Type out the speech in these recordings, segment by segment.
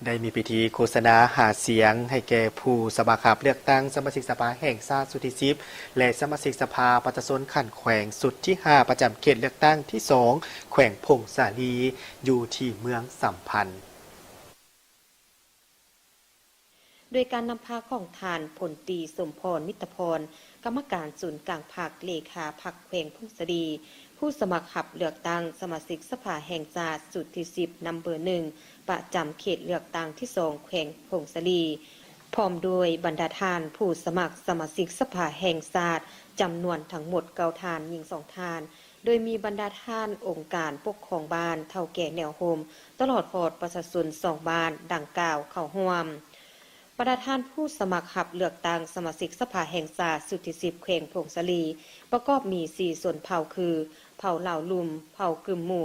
ໄດ້ມີພິທີໂຄສະນາຫາສຽງໃຫ້ແກ່ຜູ້ສະໝັກຮັບເລືອກຕັ້ງສະມາຊິກສະພາແຫ່ງຊາດຊຸດທີສິບ ແລະ ສະມາຊິກສະພາປະຊາຊົນຂັ້ນແຂວງຊຸດທີຫ້າ ປະຈຳເຂດເລືອກຕັ້ງທີສອງ ແຂວງຜົ້ງສາລີ ຢູ່ທີ່ເມືອງສຳພັນ. ໂດຍການນຳພາຂອງທ່ານ ພົນຕີ ສົມພອນ ມິດຕະພອນ ກຳມະການສູນກາງພັກ ເລຂາພັກແຂວງຜົ້ງສາລີ ຜູ້ສະໝັກຮັບເລືອກຕັ້ງສະມາຊິກສະພາແຫ່ງຊາດຊຸດທີສິບ ນຳເບີໜຶ່ງ ປະຈຳເຂດເລືອກຕັ້ງທີສອງ ແຂວງຜົ້ງສາລີ ພ້ອມດ້ວຍບັນດາທ່ານຜູ້ສະໝັກສະມາຊິກສະພາແຫ່ງຊາດ ຈຳນວນທັງໝົດເກົ້າທ່ານ, ຍິງສອງທ່ານ, ໂດຍມີບັນດາທ່ານອົງການປົກຄອງບ້ານ, ເຖົ້າແກ່ແນວໂຮມ, ຕະຫຼອດຮອດປະຊາຊົນສອງບ້ານດັ່ງກ່າວເຂົ້າຮ່ວມ. ບັນດາທ່ານຜູ້ສະໝັກຮັບເລືອກຕັ້ງສະມາຊິກສະພາແຫ່ງຊາດຊຸດທີສິບ ແຂວງຜົ້ງສາລີ ປະກອບມີສີ່ຊົນເຜົ່າຄື ເຜົ່າລາວລຸ່ມ, ເຜົ່າກຶມມຸ,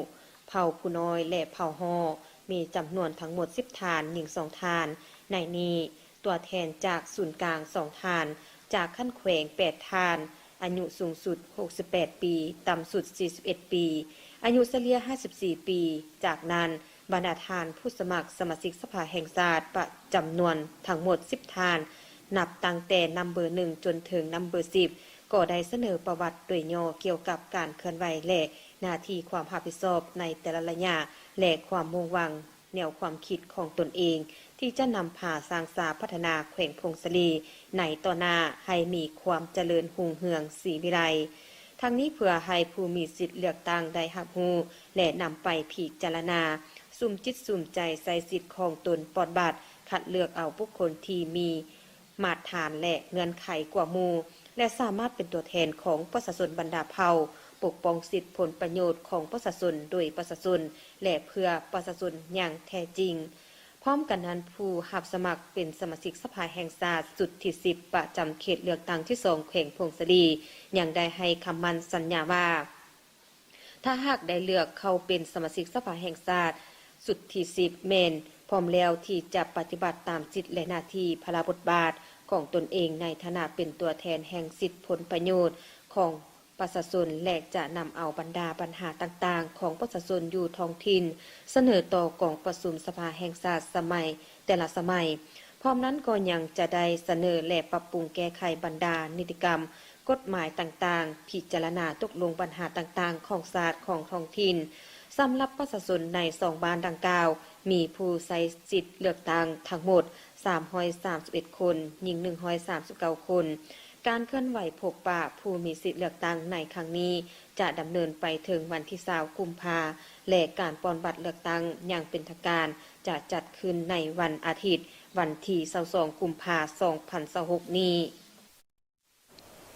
ເຜົ່າຜູ້ນ້ອຍ ແລະ ເຜົ່າຫໍ່ ມີຈຳນວນທັງໝົດສິບທ່ານ, ຍິງສອງທ່ານ. ໃນນີ້ ຕົວແທນຈາກສູນກາງສອງທ່ານ, ຈາກຂັ້ນແຂວງແປດທ່ານ, ອາຍຸສູງສຸດຫົກສິບແປດປີ, ຕ່ຳສຸດສີ່ສິບເອັດປີ, ອາຍຸສະເລ່ຍຫ້າສິບສີ່ປີ. ຈາກນັ້ນ, ບັນດາທ່ານຜູ້ສະໝັກສະມາຊິກສະພາແຫ່ງຊາດປະຈຳນວນທັງໝົດສິບທ່ານ, ນັບຕັ້ງແຕ່ນຳເບີໜຶ່ງຈົນເຖິງນຳເບີສິບ ກໍໄດ້ສະເໜີປະຫວັດໂດຍຫຍໍ້ກ່ຽວກັບການເຄື່ອນໄຫວ ແລະ ໜ້າທີ່ຄວາມຮັບຜິດຊອບໃນແຕ່ລະໄລຍະ ແລະ ຄວາມມຸ່ງຫວັງ ແນວຄວາມຄິດຂອງຕົນເອງ ທີ່ຈະນຳພາສ້າງສາພັດທະນາແຂວງຜົ້ງສາລີໃນຕໍ່ໜ້າໃຫ້ມີຄວາມຈະເລີນຮຸ່ງເຮືອງສີວິໄລ. ທັງນີ້ເພື່ອໃຫ້ຜູ້ມີສິດເລືອກຕັ້ງໄດ້ຮັບຮູ້ ແລະ ນຳໄປພິຈາລະນາ, ສຸມຈິດສຸມໃຈໃຊ້ສິດຂອງຕົນປອດບັດ, ຄັດເລືອກເອົາບຸກຄົນທີ່ມີ ມາດຖານ ແລະ ເງື່ອນໄຂກວ່າໝູ່ ແລະ ສາມາດເປັນຕົວແທນຂອງປະຊາຊົນບັນດາເຜົ່າ, ປົກປ້ອງສິດຜົນປະໂຫຍດຂອງປະຊາຊົນໂດຍປະຊາຊົນ ແລະ ເພື່ອປະຊາຊົນຢ່າງແທ້ຈິງ. ພ້ອມກັນນັ້ນ, ຜູ້ຮັບສະໝັກເປັນສະມາຊິກສະພາແຫ່ງຊາດຊຸດທີສິບ ປະຈຳເຂດເລືອກຕັ້ງທີສອງ ແຂວງຜົ້ງສາລີ ຍັງໄດ້ໃຫ້ຄຳໝັ້ນສັນຍາວ່າ ຖ້າຫາກໄດ້ເລືອກເຂົ້າເປັນສະມາຊິກສະພາແຫ່ງຊາດຊຸດທີສິບ ແມ່ນພ້ອມແລ້ວທີ່ຈະປະຕິບັດຕາມສິດ ແລະ ໜ້າທີ່ພາລະບົດບາດຂອງຕົນເອງໃນຖານະເປັນຕົວແທນແຫ່ງສິດຜົນປະໂຫຍດຂອງປະຊາຊົນ ແລະ ຈະນຳເອົາບັນດາບັນຫາຕ່າງໆຂອງປະຊາຊົນຢູ່ທ້ອງຖິ່ນ ສະເໜີຕໍ່ກອງປະຊຸມສະພາແຫ່ງຊາດສະໄໝແຕ່ລະສະໄໝ. ພ້ອມນັ້ນກໍຍັງຈະໄດ້ສະເໜີ ແລະ ປັບປຸງແກ້ໄຂບັນດານິຕິກຳ, ກົດໝາຍຕ່າງໆ, ພິຈາລະນາຕົກລົງບັນຫາຕ່າງໆຂອງຊາດຂອງທ້ອງຖິ່ນ. ສຳລັບປະຊາຊົນໃນສອງບ້ານດັ່ງກ່າວ ມີຜູ້ໃຊ້ສິດເລືອກຕັ້ງທັງໝົດສາມຮ້ອຍສາມສິບເອັດຄົນ, ຍິງໜຶ່ງຮ້ອຍສາມສິບເກົ້າຄົນ. ການເຄື່ອນໄຫວພົບປະຜູ້ມີສິດເລືອກຕັ້ງໃນຄັ້ງນີ້ ຈະດຳເນີນໄປເຖິງວັນທີຊາວ ກຸມພາ ແລະ ການປ່ອນບັດເລືອກຕັ້ງຢ່າງເປັນທາງການ ຈະຈັດຂຶ້ນໃນວັນອາທິດ ວັນທີຊາວສອງ ກຸມພາ ສອງພັນຊາວຫົກນີ້.